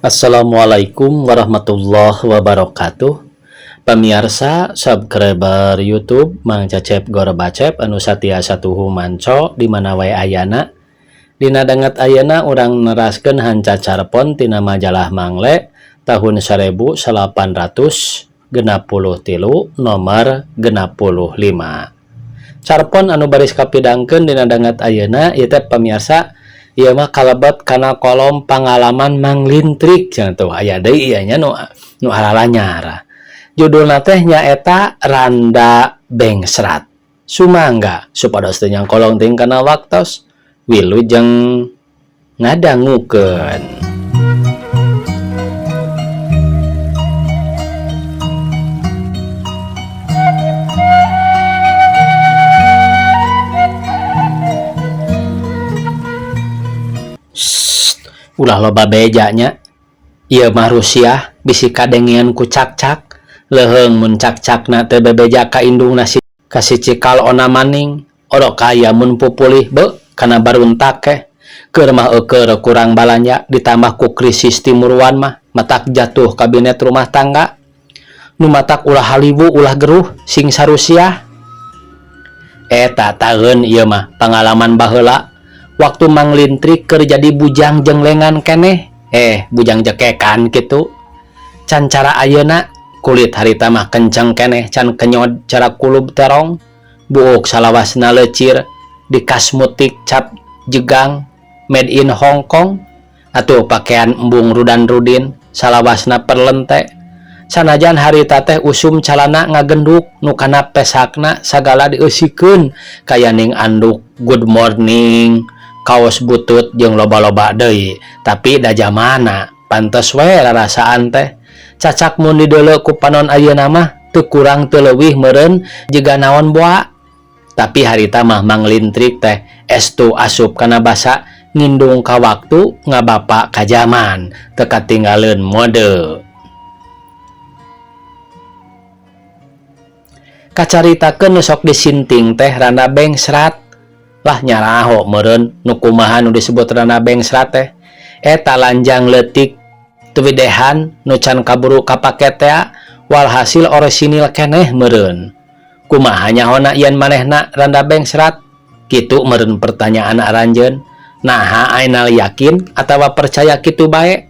Assalamualaikum warahmatullahi wabarakatuh. Pamiarsa subscriber YouTube Mang Cecep Gorbacep anu satia satuhu manco di mana wae ayana. Dina danget ayeuna urang neraskeun hanca carpon tina majalah Mangle tahun 1863 nomor 65. Carpon anu baris kapidangkeun dina danget ayeuna ieu teh, pamiarsa, ieu mah kalebet kana kolom pangalaman Mang Lintrik cenah. Tuh, aya deui ieu nya nu nu alalanyar. Judulna teh nyaeta Randa Bengsrat. Sumangga supados teu nyangkolong teuing kana waktos. Wilujeng ngadangukeun. Ulah loba beja nya, ieu mah Rusiah, bisi kadengean ku cakcak. Leuheung mun cakcakna teu bebeja ka indungna si ka si cikal ona maning. Orok kaya mun pupulih beuh kana baruntak keh. Keur mah eukeur kurang balanja, ditambah ku krisis timuruan mah matak jatuh kabinet rumah tangga. Nu matak ulah haliwu, ulah geruh, sing sarusiah. Eta taeun ieu mah pangalaman baheula waktu Mang Lintrik keur jadi bujang jenglengan keneh, bujang jekekan kitu. Can cara ayeuna, kulit harita mah kenceng keneh, can kenyod cara kulub terong. Buuk salawasna lecir dikasmutik cap jegang made in Hong Kong. Atuh pakaian embung rudan-rudin salawasna perlente. Sanajan harita teh usum calana ngagenduk nu kana pesakna sagala dieusikeun kaya ning anduk good morning, kaos butut jeung loba-loba deui. Tapi da jamana pantes we rarasaan teh. Cacak mun dideuleu ku panon ayeuna mah teu kurang teu leuwih meureun jiga naon boa. Tapi harita mah Mang Lintrik teh estu asup kana basa ngindung ka waktu, ngabapa ka jaman, teu katinggaleun mode. Kacaritakeun nu sok disinting teh Randa Bengsrat. Lah, nyaraho meureun nu kumaha nu disebut Randa Bengsrat teh. Eta lanjang leutik tuwidehan nu can kaburu kapake tea, walhasil orisinil keneh meureun. Kumaha nyahona yen manehna Randa Bengsrat? Kitu meureun pertanyaan aranjeun. Naha ainal yakin atawa percaya kitu bae?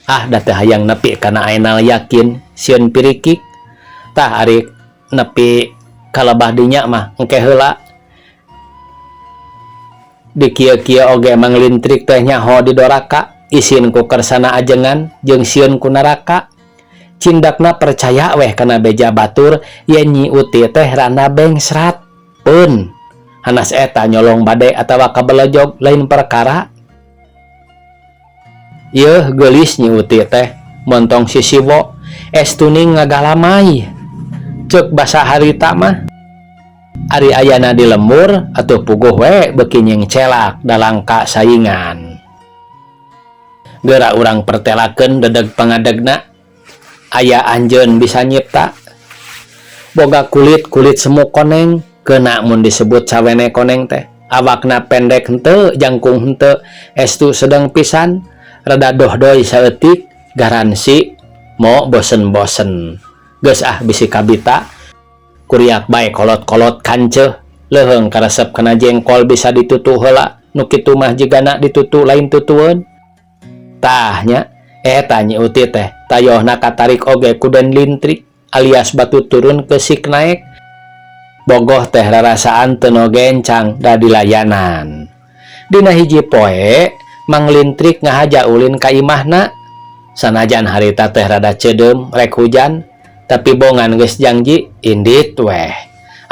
Ah, da teu hayang nepi kana ainal yakin, sieun pirikik. Tah, ari nepi kalebah dinya mah engke heula. Di kieu-kieu oge Mang Lintrik teh nyaho di doraka, isin ku kersana ajengan jeung sieun ku neraka. Cindakna percaya weh kana beja batur yen Nyi Uti teh Randa Bengsrat. Pun hanas eta nyolong bade atawa kabelejog lain perkara. Yeuh, geulis Nyi Uti teh montong sisiwo estuning ngagalamai. Ceuk basa harita mah ari ayana di lembur atuh puguh we beuki nyengcelak da langka saingan. Geura urang pertelakeun dedeg pangadegna. Aya anjeun bisa nyipta. Boga kulit kulit semu koneng, keuna mun disebut cawene koneng teh. Awakna pendek henteu, jangkung henteu, estu sedeng pisan, rada dohdoy saeutik, garansi mo bosen-bosen. Geus ah, bisi kabita. Kuriak bae kolot-kolot kanceuh. Leuheung karesep kana jengkol bisa ditutu heula. Nu kitu mah jigana ditutu lain tutueun. Tah nya, eta Nyi Uti teh tayohna katarik oge ku Den Lintrik alias batu turun keusik naek. Bogoh teh rarasaan teu gencang da dilayanan. Dina hiji poe Mang Lintrik ngahaja ulin ka imahna. Sanajan harita teh rada ceudeum rek hujan, tapi bongan geus jangji indit weh.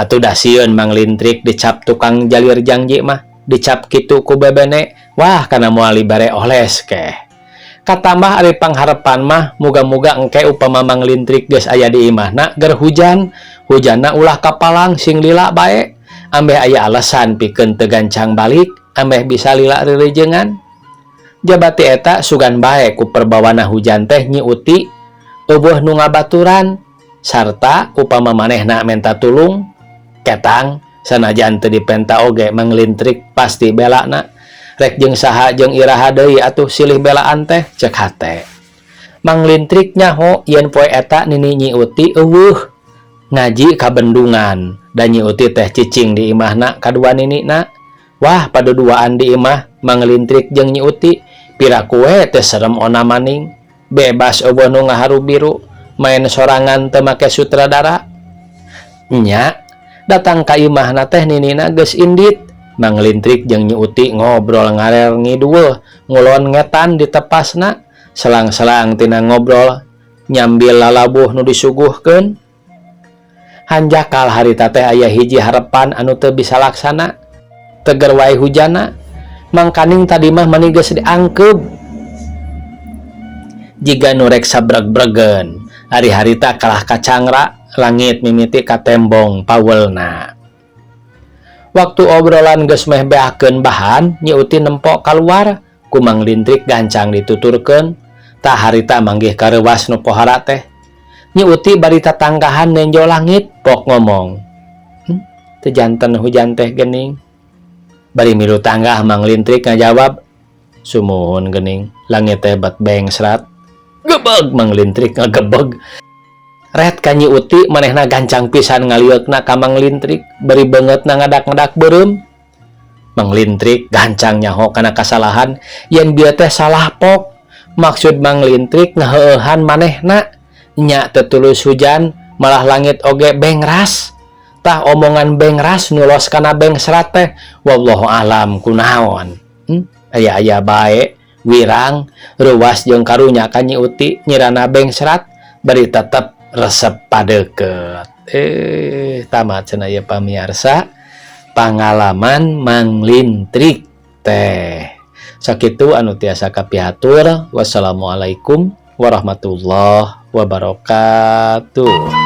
Atuh da sieun Mang Lintrik dicap tukang jalir jangji mah, dicap kitu ku bebene, wah, kana moal dibere oles keh. Katambah ari pangharepan mah muga-muga engke upama Mang Lintrik geus aya di imahna ger hujan, hujanna ulah kapalang, sing lila bae. Ambeh aya alasan pikeun teu gancang balik, ambeh bisa lila rerejengan. Jabati eta sugan bae ku perbawana hujan teh Nyi Uti euweuh nu ngabaturan, sarta upama manehna menta tulung ketang sanajan teu dipenta oge Mang Lintrik pasti belana. Rek jeung saha jeung iraha deui atuh silih belaan teh, cek hate. Mang Lintrik nyaho yen poe eta nini Nyi Uti euweuh ngaji ka bendungan da Nyi Uti teh cicing di imahna kadua ninina. Wah, paduduaan di imah Mang Lintrik jeung Nyi Uti piraku we teu serem ona maning. Bebas euweuh nu ngaharubiru, maen sorangan teu make sutradara. Nya, datang ka imahna teh ninina geus indit. Mang Lintrik jeung Nyi Uti ngobrol ngaler ngidul, ngulon ngetan ditepasna, selang-selang tina ngobrol nyambil lalabuh nu disuguhkeun. Hanjakal harita teh aya hiji harepan anu teu bisa laksana, teger wae hujana. Mangkaning tadi mah mani geus diangkeub jiga nu rek sabreg-bregen. Ari harita kalah kacangra langit mimiti katembong pawelna. Waktu obrolan geus meh beakeun bahan, Nyi Uti nempo kaluar, ku Mang Lintrik gancang dituturkeun. Tah, harita manggih kareuwas nu pohara teh. Nyi Uti bari tatangkahan nenjo langit, pok ngomong, "Teu janten hujan teh geuning." Bari milu tanggah Mang Lintrik ngajawab, "Sumuhun geuning, langit teh bet bengsrat." Gebeg Mang Lintrik ngagebeg. Ret ka Nyi Uti manehna gancang pisan ngalieukna ka Mang Lintrik bari beungeutna ngadak-ngadak beureum. Mang Lintrik gancang nyaho kana kasalahan yen bieu teh salah pok. Maksud Mang Lintrik ngaheueuhan manehna nya teu tulus hujan, malah langit oge bengras. Tah, omongan bengras nu los kana bengsrat teh wallahu alam kunaon. Aya-aya bae wirang reuwas jeung karunya ka Nyi Uti nyirana bengsrat bari tetep resep padeukeut. Eh, tamat cenah ieu pamiarsa pangalaman Mang Lintrik teh. Sakitu anu tiasa kapihatur. Wassalamualaikum warahmatullahi wabarakatuh.